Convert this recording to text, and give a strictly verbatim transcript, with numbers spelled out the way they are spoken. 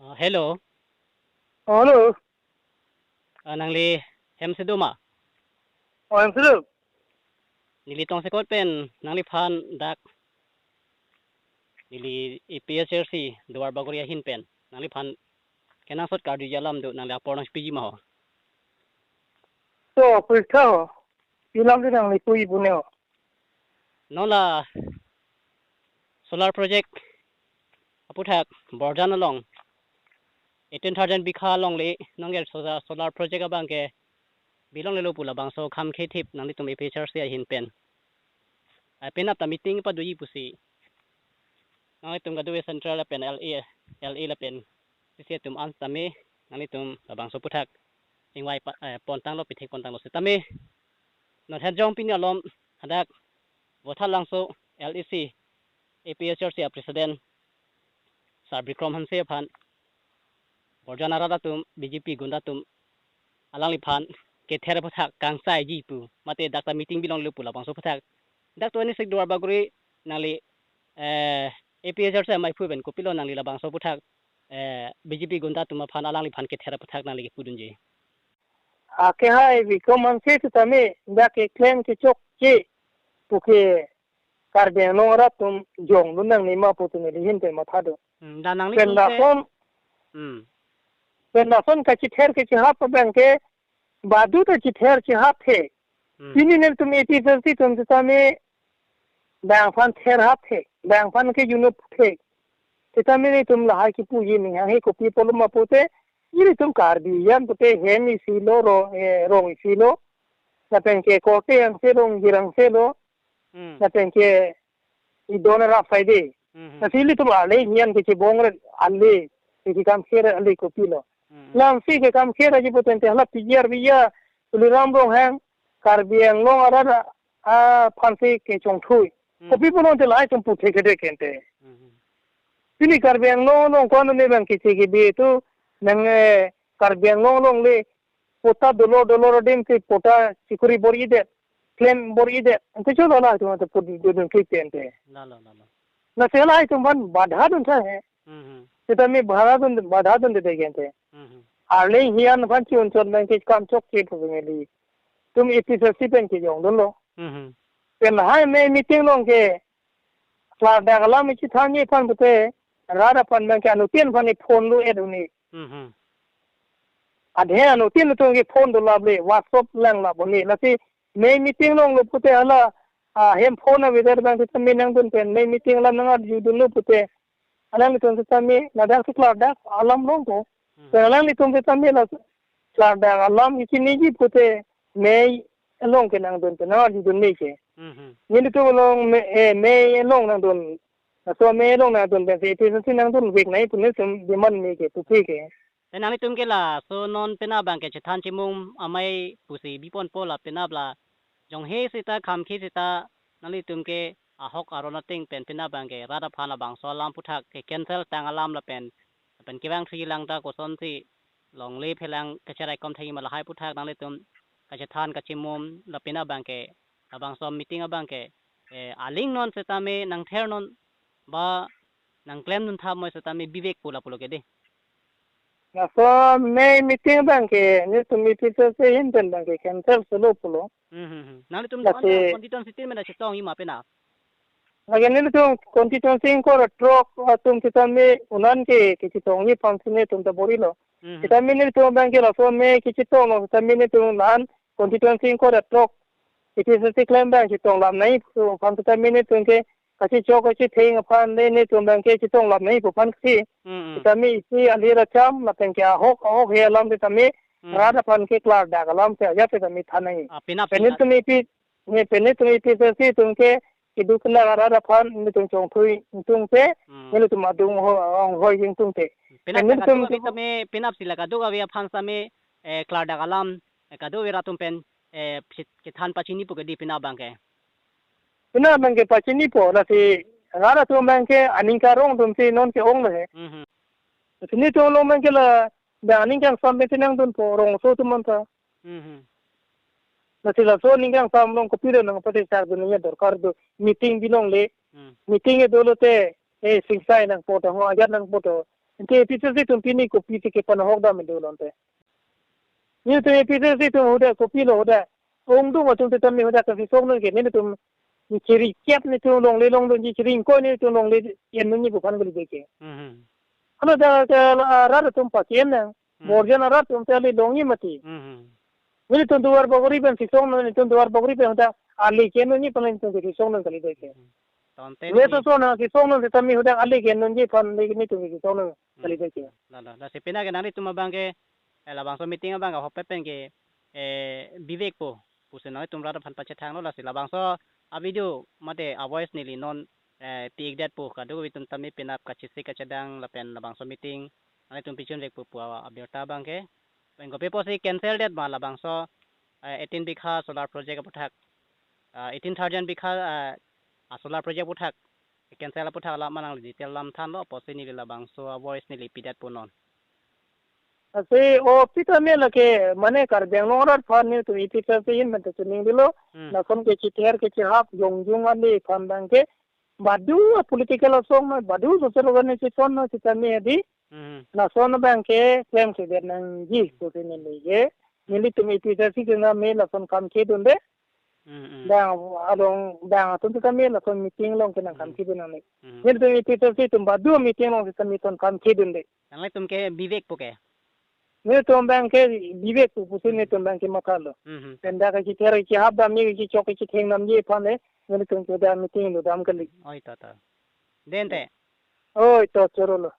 Ah, hello. Hello. Ah, nangli hem si do ma? Oh, hem si do. Neli tongsekot pen nangliphan dak, neli A P H L C Duar Bagori ahin pen nangliphan kenangsot karjuji alam do, nangli apor nangpiji ma ho? To, pulta ho. Ilam di nangli kui bune ho. Non la solar project aputhak Borjan along eighteen thousand bikha alongle nonke solar, solar project abangke bilonglelo pu labangso kham khethip nanglitum A P H L C ahin pen, ah, penap ta meeting padoji pusi nanglitum kadokave central lapen L A, L A lapen C C atum an tame nanglitum labangso aputhak ingvai pa, eh, pontanglo, pithek pontanglo setame non het jong pini alom hadak Vothatlangso L A C A P H L C a president Sir Bikram Hanse aphan Borjan arat atum B J P gunda atum alangliphan kether aputhak kangsaiji pu mate dak ta meeting bilonglelo pu labangso aputhak dak twenty-six Duar Bagori nangli, eh, A P H L C amaiphu pen kopilo nangli labangso aputhak, eh, B J P gunda atum aphan alangliphan kether aputhak nangli kepudunji? Ake hai Bikram Hanse setame dak keklem kechokche puke Karbi Anglong arat atum jongdun nangne ma pu tumi lihin te matha do. Hmm, da nangli pen tum ke lason, hmm, pen lason kachether kachehap abangke badu ta chether chehap he. Hmm. Pini nelitum A P H L C atum setame bang aphan therhap he, bang aphan ke junop he. Setame nelitum lahai kipuji ning hang he, kopi pulo ma pute, nelitum Karbi an pute hem isi lo, ro, eh, rong isi lo. Lapen ke korte angse, rong jirang se lo. Hmm. Lapen ke idon ra fai de. Hmm. Lasi ilitum ale hian kechebong re ale kekam kher ale kopilo. Hmm. Lamsi kekam kher aji putente hala P G R biya Tuliram Ronghang Karbi Anglong arat aphansi kechongthui. Hmm. Kopi pulote lahai atum puthe kede kente. Hmm. Pini Karbi Anglong along ko-an ne bang keche kebi tu nang, eh, Karbi Anglong alongle patta dolo dolo adim si patta chikuri bor-idet, klem bor-idet. Ante cholo lahai atum ante put dodun klik ente. Lalo, lalo. Lasi lahai atum aphan badha duntha he. Hmm, hmm. Setame badha dun, badha dunde de gente. Hmm, hmm. Arleng hian aphan chi-un chot nang kekam chokche pu neli. Tum A P H L C pen kejongdunlo. Hmm, hmm. Pen lahai me meeting along ke klardak alam chethanji aphan pute rat aphan abangke anuttin aphan phone lo et uni. Hmm, hmm. Adhe anuttin atum ke phone dolap le, WhatsApp langlap uni. Lasi me meeting along lo pute hala, ah, hem phone avedet abang setame nangdun pen me meeting alam nangarjudunlo pute. Alanglitum setame ladak si klardak alam longpo. Hmm. Pen alanglitum setame la klardak alam kechiniji pute me along ke nangdun pen nangarjudun me ke. Hmm, hmm. Nelitum along me, eh, me along nangdun. Laso me along nangdun pensi A P H L C nangdunvek nangji pu nelitum demand me ke, pusi ke. Te nanglitum ke laso non penap abangke chethan chemum amei pusi biponpo, la penap la jonghe seta khamkhe seta nanglitum ke ahok aron ateng pen penap abangke rat aphan labangso alam aputhak ke cancel tang alam lapen, lapen kevang thri lang ta kosonsi longle phelang kacheraikom thangji ma lahai aputhak nanglitum kachethan kachemum la penap abangke labangso meeting abangke, eh, aling non setame nangther non ba nangklem duntha moi setame bivek pu lapulo ke de. Laso me meeting abangke nelitum A P H L C ahin pen abangke cancel solo pulo. Hmm, hmm, hmm. Nanglitum lasi on constituency team na chetongji ma penap? Lake nelitum constituency ingkoi ra throk atum setame un-an ke kechetongji aphansi nelitum ta bor-ilo. Hmm, hmm. Setame nelitum abangke laso me kechetong lo setame nelitum la-an constituency ingkoi ra throk A P H L C klem abang chetong lap nangji pu aphan setame nelitum ke kachechok kachetheng aphan le nelitum abangke chetong lap nangji pu aphan si. Hmm, hmm. Setame isi alir acham lapen ke ahok ahok he alam setame, hmm, rat aphan ke klardak alam si ajat setame than nangji. Ah, penap pen sila nelitum A P, ne pen nelitum A P H L C atum ke keduk kena rat aphan nelitum chongthui ingtungte, hmm, nelitum adung ho, ong hoi ingtungte. Penap pen la nelitum kadokave ke tame, penap si la kadokave aphan tame, eh, klardak alam, eh, kadokave rat atum pen, eh, phi-, kethan pachinipo ke di penap abangke? Penap abangke pachinipo, lasi rat atum abangke aning karong atum si non ke-ong lo he. Hmm, hmm. Lasi nelitum along abangke la, bang aning kangsam pensi nangdunpo, rongso atum anta. Hmm, hmm. Lasi laso aning kangsam along kopilo nangpate chardun nangji adorkar do, meeting bilongle. Hmm. Meeting e dolo te, eh, singsai nangpo to, ho ajat nangpo to. Ante A P H L C atum pini kopi si kepanahok dam do lonte. Nelitum A P H L C atum hadak kopilo hadak. Ongdung atum sitame hadak kachesong nang ke nelitum chiri kep nelitum longle longdunji, chiri ingkoi nelitum longle en nangji pu aphan kalidet ke. Mhm. Haladak ke rat atum paken nang. Hmm. Borjan arat atum te ale longji mati. Mhm. Nelitum Duarbagori pen chesong nang, nelitum Duarbagori pen hadak ale ke nangji aphan nelitum chesong nang kalidet ke. Tangte neli nelitum chesong nang, chesong nang sitame hadak ale ke nangji aphan nelitum chesong nang Hmm. kalidet ke. La, la, lasi pini ke nanglitum abang ke, eh, labangso meeting abang ke ahokpet pen ke, eh, bivek po pusi nanglitum rat aphan pachethanglo, lasi labangso a-video mate a-voice neli non, eh, pi-ikdet po, kadokave atum tame penap kachesik kachedang lapen labangso meeting nanglitum pichunvek po pu abirta abang ke. Pen kopi pusi cancel det ma labangso, eh, eighteen bigha solar project aputhak, ah, eighteen thousand bigha, ah, a-solar project aputhak cancel aputhak alam ma nangli detail lam thanlo, pusi neli labangso a-voice neli pidet po non. Lasi o sitame lake mane Karbi Anglong arat aphan nelitum A P H L C ahin pen ta chiningri lo. Hmm. Lason kachither kachihap jongjong ale aphan abang ke badu a-political asong ma badu social organization ma sitame adi. Mhm. Lason abang ke klemkledet nangji pusi neli ke. Nelitum A P H L C atum tame lason kam kedunde. Mhm, mhm. Bang along bang atum sitame lason meeting along ke nang kam Mhm. kedun nangne. Mhm. Nelitum A P H L C atum badu meeting along sitame lason kam kedunde. Nanglitum ke bivek po ke? Nelitum abang ke bivek po pusi Mhm. nelitum abang ke mathalo. Mhm. Pen dak kachither kachihap damji, kachechok kachetheng damji aphan le nelitum ke dak meeting lo dam kali. Oi to to. Dente. Oi to choro lo.